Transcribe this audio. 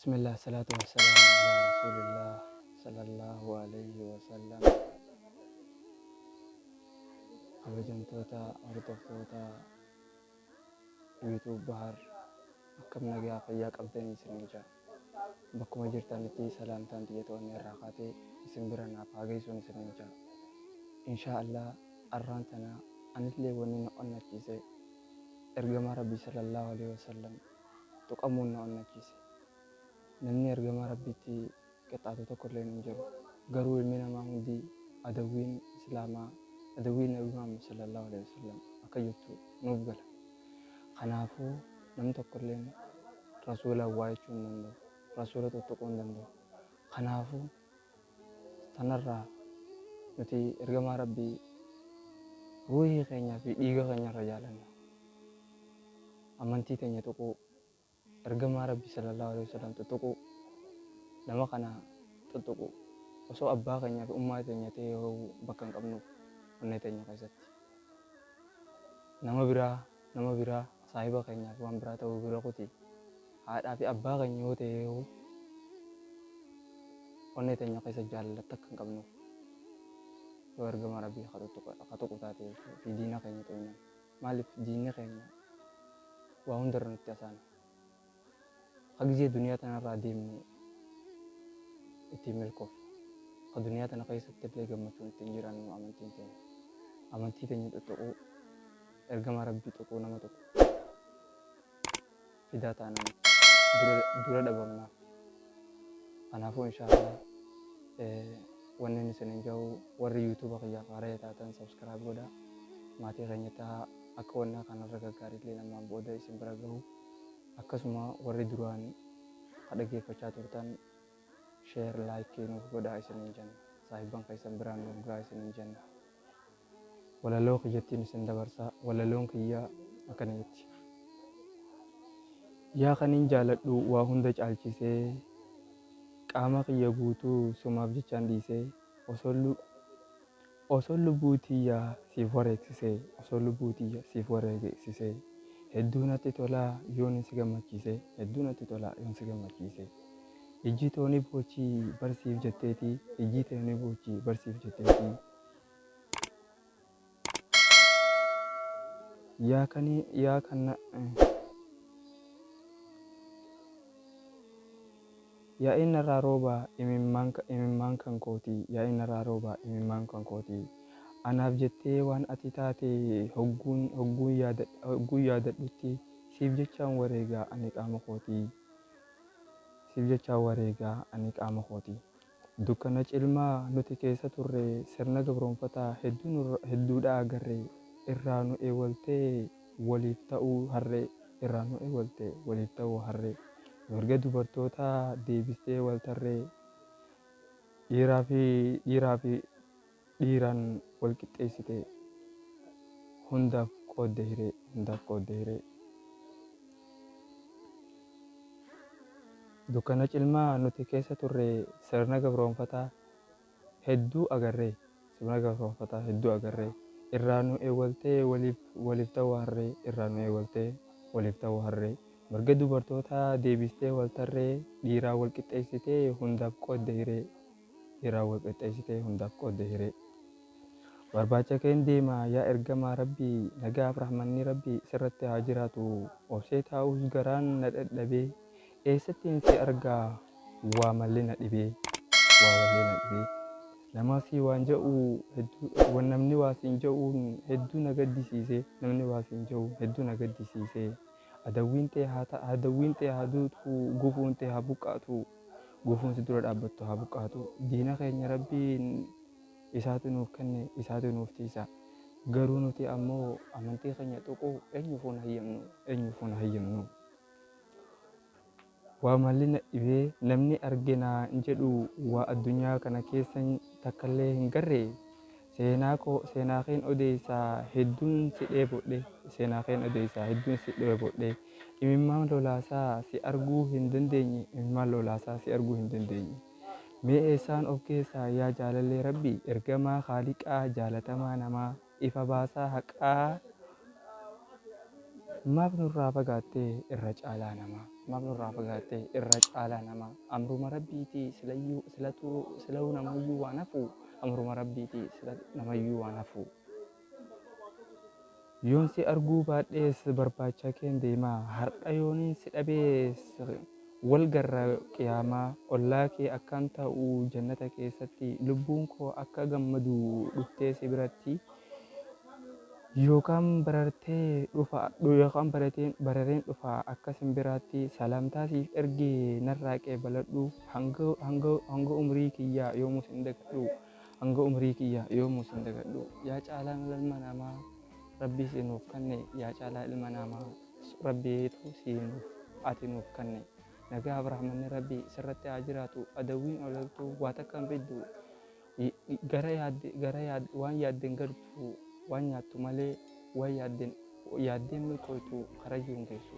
Bismillah, salaatu wassalaamu ala Rasuulillah sallallahu alayhi wa sallam. Kabajamtoota hordoftoota YouTube Bahar, akkam nagaa fayyaa qabdanii isinin jaa. Bakkuma jirtanitti salaamtaan xiyya to'annee irraa kaatee isin bira naaf haa geessuun isinin jaa. Inshaa Allah, arraan tana anillee wanni na onnachiise ergamaa Rabbii sallallahu alayhi wa sallam tuqamuun na onnachiise. Namni ergamaa Rabbiitti qixxaatu tokko illee hin jiru. Garuu ilmi namaa hundi adawwiin Islaamaa, adawwiin Nabi Muhammad sallallahu alaihi wasallam akka jirtu nuuf gala. Kanaafuu namni tokko illee Rasuula waa jechuu hin danda'u. Rasuula tuttuquu hin danda'u. Kanaafuu tanarraa nuti ergamaa Rabbii ruuhii keenyaa fi dhiiga keenya irra jaalanna. Amantii teenya tuquu, ergamaa Rabbii sallallahu alaihi wasallam tuttuquu, nama kana tuttuqu osoo abbaa keenyaa fi ummaa teenya ta'ee bakka hin qabnuuf onnee teenya keessatti. Nama biraa saahiba keenyaa fi waan biraa ta'uu bira kuti, haadhaa fi abbaa keenya yoo ta'e onnee teenya keessa jaalala takka hin qabnuuf yoo ergamaa Rabbii ka tuqu taate fi diina keenya xuqnaan. Maaliif? Diinni keenya waa hundarra nutti asaana. Ka gizee duniyaa tanarraa deemne ittiin milkoofna. Ka duniyaa tana keessatti illee gammachuun ittiin jiraannu amantiin teenya. Amantii teenya tuttuquu, ergamaa Rabbii tuquu, nama tuqu fidaa taanaan dura dhabamna. Kanaafuu inshaallah wanneen isin jiru, warri YouTube kiyyaaf haaraa taatan subscribe godhaa. Maatii keenya ta'a, akka wannaa kanarra gaggaarii namaan booda isin bira gahu. Akkasuma warri duraan ka dhaggeeffachaa turtan share, like nuuf godhaa isiniin jenna. Saahibban keessan biraan nuuf gahaa isiniin jenna. Walaloo kiyyattiin isin dabarsaa. Walaloon kiyyaa akkana jetti. Yaa kanin jaaladhu waa hunda caalchisee, qaama kiyya guutuu sumaaf jechaan dhiisee, osoo lubbuu tiyyaa siif wareegsisee, osoo lubbuu tiyya siif wareegsisee, hedduu natti tolaa yoon si gammachiise, hedduu natti tolaa yoon si gammachiise. Ijji tooni boochii barsiif jetteeti, ijji tooni boochii barsiif jetteeti. Yaa kani yaa kana Yaa'iin narraa roobaa imimmaan kan kooti, yaa'iin narraa roobaa imimmaan kan kooti. Anaaf jettee waan ati taate hogguun yaadadhutti, siif jechaan wareegaa ani qaama kooti. Siif jechaan wareegaa ani qaama kooti. Dukkana cilmaa nuti keessa turre, sirna gabroonfataa hedduudha agarre, irraa nu eewwaltee waliif ta'uu harree, irraa nu eewwaltee waliif ta'uu harree. Mirga dubartootaa deebistee waltarree, dhiiraa fi dhiiraan wal qixxeessite, hundaaf qoodde hiree, hundaaf qoodde hiree. Dukkana cilmaa nuti keessa turre, sirna gabroonfataa hedduu agarree, sirna gabroonfataa hedduu agarree, irraa nu eewwaltee waliif ta'uu harree, irraa nu eewwaltee waliif ta'uu harree. Mirga dubartootaa deebistee waltarree, dhiiraa wal qixxeessitee hundaaf qoodde hiree, dhiiraa wal qixxeessitee hundaaf qoodde hiree. Barbaacha keen deema yaa ergamaa Rabbii, nagaaf rahmanni Rabbii sirratti haa jiraatu. Obsee taa'us garaan na dadhabee, eessattiin si argaa, waa malli na dhibee, waa malli na dhibee. Nama si waan jedhu hedduu, namni waa siin jedhuun hedduu na gaddisiise, namni waa siin jedhu hedduu na gaddisiise. Adawwiin ta'e haa duutu, gufuun ta'e haa buqqaatu, gufuun si dura dhaabbattu haa buqqaatu. Diina keenya Rabbiin isaatu nuuf kenne, isaatu nuuf tiisa. Garuu nuti ammoo amantii keenya tuquu eenyuufuu hin hayyamnu, eenyuufuu hin hayyamnu. Waa malli na dhibee, namni arginaa hin jedhu, waa addunyaa kana keessa takkallee hin garre. Seenaa koo, seenaa keen odeessaa hedduun si dheebodhe, seenaa keen odeessaa hedduun si dheebodhe. Imimmaan lolaasaa si arguu hin dandeenye, imimmaan lolaasaa si arguu hin dandeenye. Mee eessaan of keessaa yaa jaalallee Rabbii, ergamaa Haaliqaa, jaalatamaa namaa, ifa baasaa haqaa. Maaf nurraa fagaattee irra caalaa namaa? Maaf nurraa fagaattee irra caalaa namaa? Amruma Rabbiitii silayyuu silatuu sila'uu namayyuu waan hafu, amruma Rabbiitii sila namayyuu waan hafu. Yoon si arguu baadhees barbaacha keen deemaa, har'a yooniin si dhabees wal garra qiyaamaa. Ollaa kee akkan ta'u jannata keessatti, lubbuun koo akka gammadu dhuftee si biratti, yookaan barartee dhufa yookaan barareen dhufa akka simbiraatti, salaamtaa siif ergee narraa qeebaladhu. Hanga hanga hanga umrii kiyyaa yoomuu sin dagadhu, hanga umrii kiyyaa yoomuu sin dagadhu. Yaa caalaa ilma namaa Rabbii si nuuf kanne, yaa caalaa ilma namaa Rabbiitu si nuuf ati nuuf kanne. Nagaaf rahmanni Rabbii sirratti haa jiraatu. Adawwiin ololtuu waa takka hin fiddu, gara yaadde gara yaadde waan yaadden galtu, waan nyaattu malee waan yaadden yaaddeen milkooytu karayyuu hin geessu.